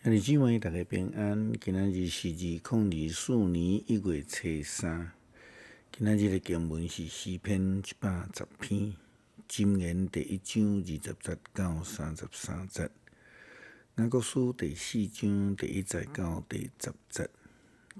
兄弟姊妹，大家平安。今仔日是2024年1月初三。今仔日的經文是詩篇110篇，箴言第一章20節到33節，雅各書第四章第一節到第十節。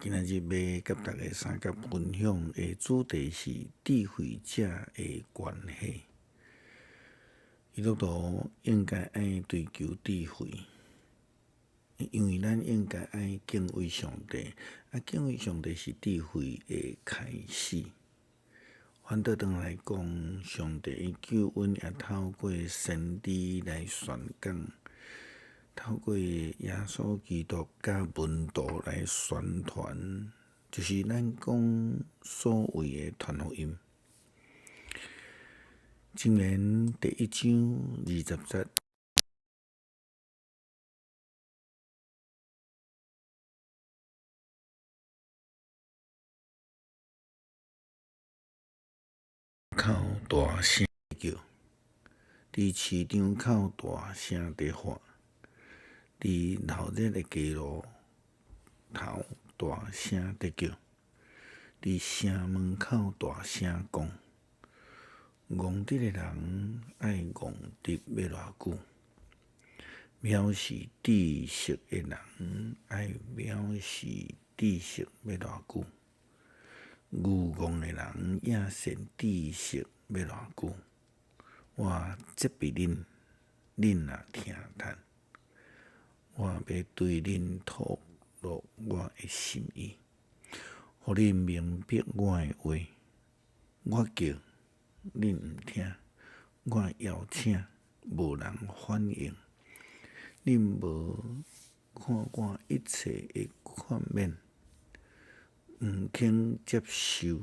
今仔日欲佮大家相佮分享的主題是智慧者的關係。基督徒應該愛追求智慧。因為咱應該愛敬畏上帝，啊，敬畏上帝是智慧的開始。反倒轉來講，上帝的救恩也透過先知來宣講，透過耶穌基督佮門徒來宣傳，就是咱講所謂的傳福音。箴言第一章20節。口大聲叫，佇市場口大聲地喊，佇鬧熱的街路頭大聲地叫，佇城門口大聲講。戇直的人愛戇直欲偌久？藐視知識的人愛藐視知識欲偌久？愚戇的人野羨知識欲偌久？我責備恁，恁若聽趁，我欲對恁吐露我的心意，予恁明白我的話。我叫，恁毋聽；我邀請，無人反應。恁無看我一切的勸勉，毋肯接受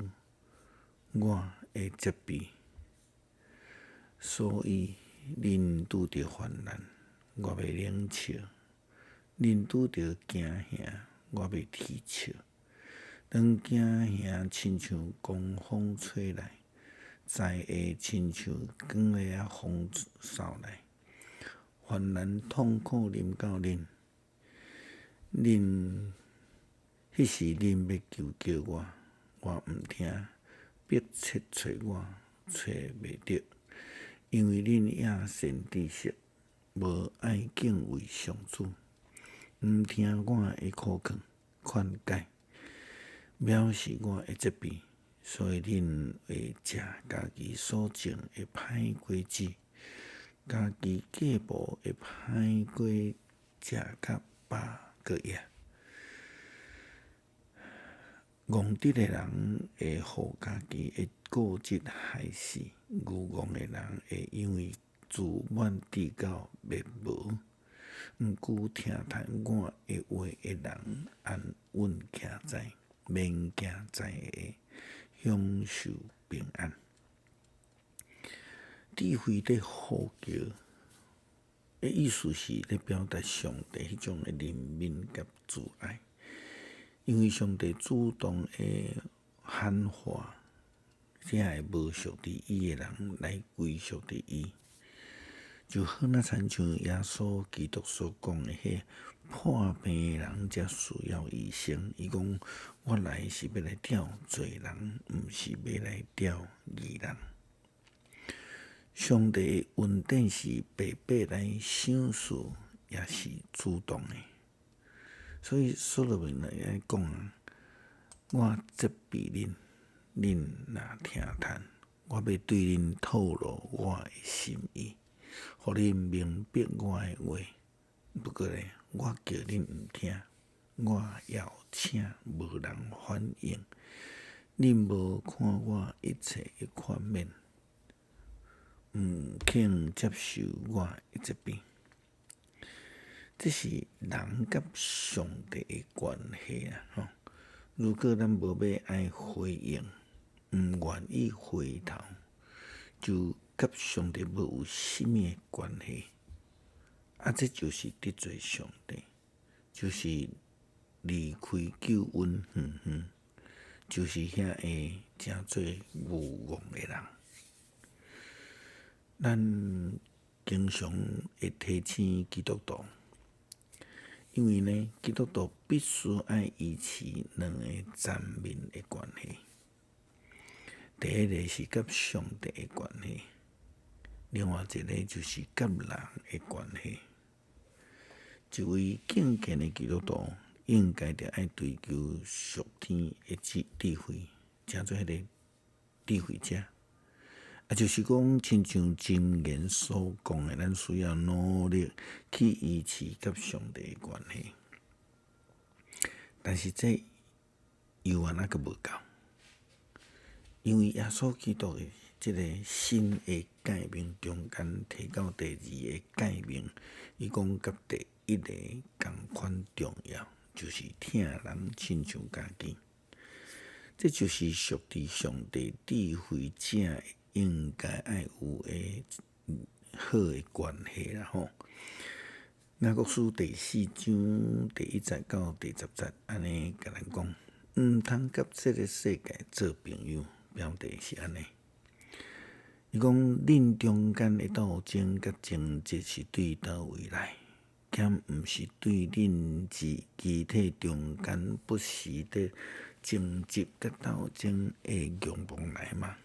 我的責備，所以恁拄著患難，我欲冷笑；恁拄著驚嚇，我欲啼笑。當驚嚇親像狂風吹來，災禍親像捲螺仔風掃來，患難痛苦臨到恁，恁彼時恁欲求叫我，我毋聽；迫切揣我，揣袂著，因為恁野羨知識，無愛敬畏上主，毋聽我的苦勸勸誡，藐視我的責備，所以恁會食家己所種的歹果子，家己計謀的歹果食甲飽閣掖。戇直的人會予家己的固執害死，愚戇的人會因為自滿至到滅無。毋過聽趁我的話的人，安穩徛在，免驚災禍，享受平安。智慧咧呼叫的意思是咧表達上帝彼種的憐憫佮慈愛，因為上帝主動的喊喚遮个無屬佇伊的人來歸屬佇伊，就好若親像耶穌基督所講的，彼破病的人才需要醫生。伊講：我來是欲來召罪人，毋是欲來召義人。上帝的恩典是白白來賞賜，也是主動的。所以所羅門來講啊，我責備恁，恁若聽趁，我欲對恁吐露我的心意，予恁明白我的話。不過咧，我叫恁毋聽，我邀請無人反應，恁無看我一切的勸勉，毋肯接受我的責備。這是人佮上帝的關係啊！吼，如果咱無欲愛回應，毋願意回頭，就佮上帝無有啥物的關係。啊，這就是得罪上帝，就是離開救恩遠遠，就是遐个成做愚戇的人。咱經常會提醒基督徒，因為呢，基督徒必須愛維持兩个層面的關係。第一个是佮上帝的關係，另外一个就是佮人的關係。一位敬虔的基督徒應該著愛追求屬天的智慧，稱做彼个智慧者。啊，就是講，親像箴言所講的，咱需要努力去維持佮上帝的關係。但是這猶原猶閣無夠，因為耶穌基督的這个新的誡命中間提到第二个誡命，伊講佮第一个仝款重要，就是疼人親像家己。這就是屬佇上帝智慧者應該愛有的好的關係啦吼。雅各書第四章第一節到第十節，按呢共咱講，毋通佮這个世界做朋友，標題是按呢。伊講，恁中間的鬥爭佮爭執是對佗位來？敢毋是對恁肢體中間不時的爭執佮鬥爭的欲望來嗎？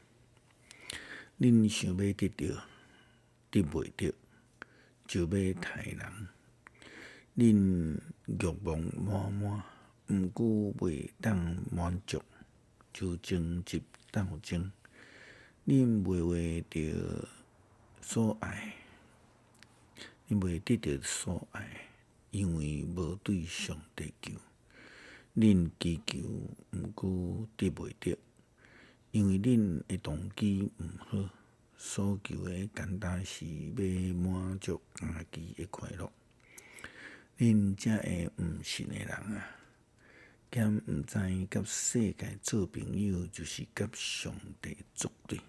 恁想欲得著，得袂著，就欲刣人。恁欲望滿滿，毋過袂當滿足，就爭執鬥爭。恁袂為著所愛，恁袂得著所愛，因為無對上帝求。恁祈求，毋過得袂著，因為恁的動機毋好，所求的干焦是欲滿足家己的快樂。恁這个毋信的人啊，敢毋知佮世界做朋友，就是佮上帝作對？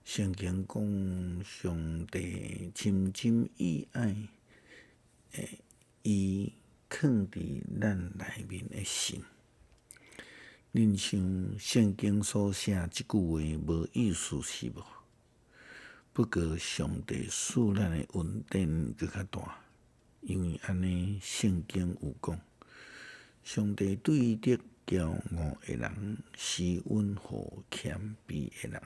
聖經講，上帝深深意愛，伊囥佇咱內面的信。恁想聖經所寫這句話無意思是無？不過上帝賜咱的恩典閣較大，因為按呢聖經有講，上帝對得驕傲的人施恩予謙卑的人，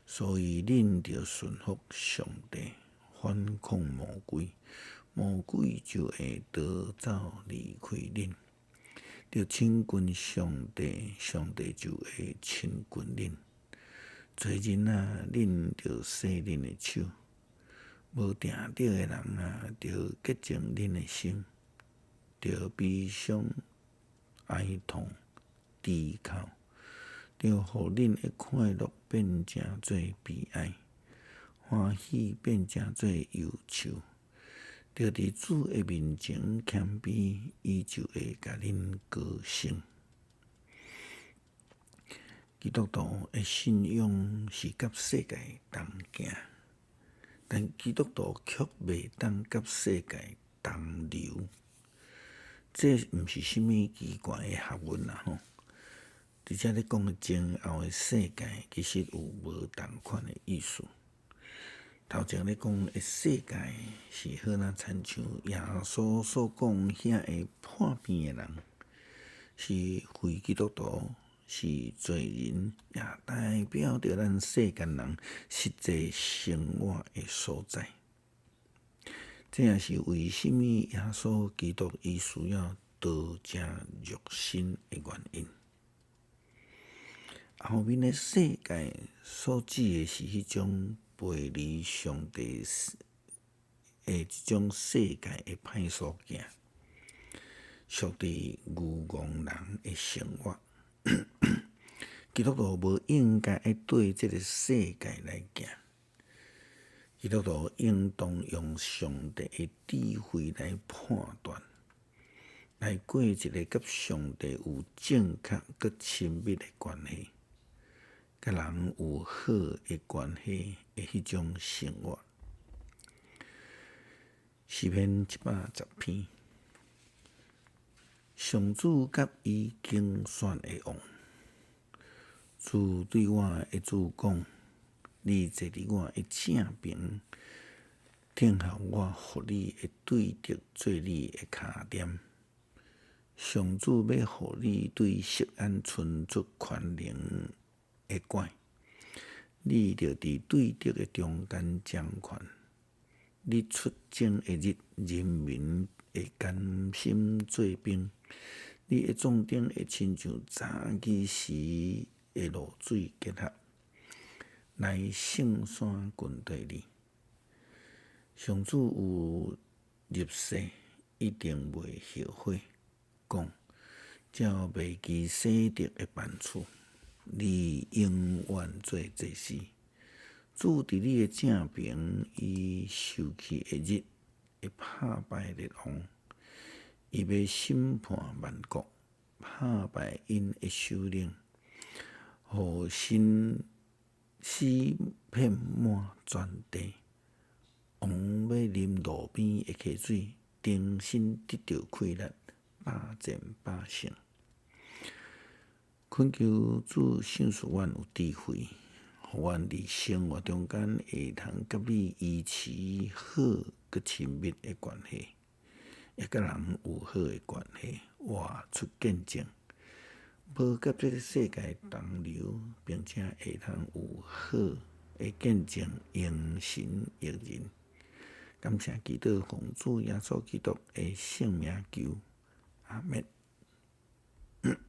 所以恁著順服上帝，反抗魔鬼，魔鬼就會逃走離開恁。著親近上帝，上帝就會親近恁。濟人啊，恁著洗恁的手；無定著的人啊，著潔淨恁的心；著悲傷、哀痛、啼哭，著予恁的快樂變成做悲哀，歡喜變成做憂愁。著佇主的面前謙卑，伊就會共恁高升。基督徒的信仰是佮世界同行，但基督徒卻袂當佮世界同流。這毋是啥物奇怪的學問啦吼！佇遮咧講的前後的世界，其實有無仝款的意思。頭前咧講的世界是好若親像耶穌所講遐个叛變的人，是非基督徒，是罪人，也代表著咱世間人實際生活的所在。這也是為啥物耶穌基督伊需要道成肉身的原因。後面的世界所指的是彼種背離上帝的這種世界的歹所行，屬佇愚戇人的生活。基督徒無應該愛綴這个世界來行，基督徒應當用上帝的智慧來判斷，來過一个佮上帝有正確閣親密的關係，佮人有好的關係的彼種生活。詩篇110篇，上主佮伊揀選的王，主對我的主講：你坐佇我的正爿，聽候我予你的對敵做你的跤墊。上主欲予你對錫安伸出權能的拐，你著佇對敵的中間掌權。你出征的日，人民會甘心做兵。你的壯丁會親像早起時的露水結合，來聖山跟綴你。上主有立誓，一定袂後悔，講照麥基洗德的版式，你永遠做祭司。主佇你的正爿，伊受氣的日，會拍敗列王，伊欲審判萬國，拍敗𪜶的首領，予神死遍滿全地。王欲啉路邊的溪水，重新得著氣力，百戰百勝。懇求主賞賜阮有智慧，予阮佇生活中間會通佮你維持好閣親密的關係，也佮人有好的關係，活出見證，無佮這个世界同流，並且會通有好的見證，榮神益人。感謝祈禱，奉主耶穌基督的聖名求，阿們。